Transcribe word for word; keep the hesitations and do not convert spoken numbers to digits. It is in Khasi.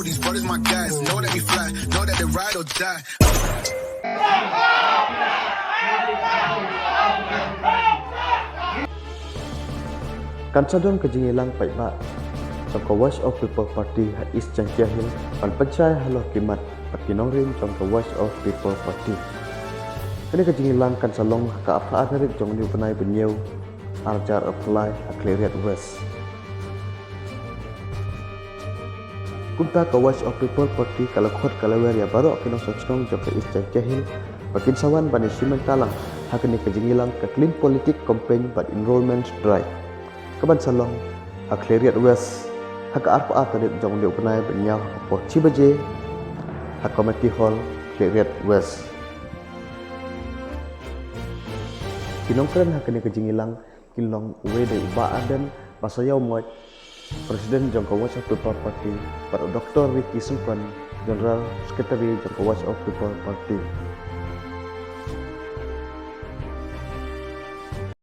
These brothers my guys, know that we fly, know that they ride or die. Kan sa don ka jingïalang paidbah jong ka Voice of People Party ha East Jaiñtia Hills ban pynshai halor ki mat bad ki nongrim jong ka Voice of People Party. Kane ka jingïalang kan sa long ha ka arphew ar tarik jong une u bnai ba ñiew, ar hajar arphew lai, ha Khliehriat West. Kumta ka Voice of People Party ka la khot ka la wer ïa baroh ki nongshong shnong jong ka East Jaiñtia Hills ba kin sa wan ban ïashim bynta lang ha kane ka jingïalang ka Clean Politics Campaign bad Enrolment Drive, kaban sa long ha Khliehriat West ha ka arphew ar tarik jong une u bnai ba ñiew, ha ka por shi baje, ha Community Hall, Khliehriat West. Ki nongkren ha kane ka jingïalang kin long uwei dei u Bah Ardent Basaiawmoit, President jong ka Voice of People Party, bad u Doktor Ricky Syngkon, General Secretary jong ka Voice of People Party.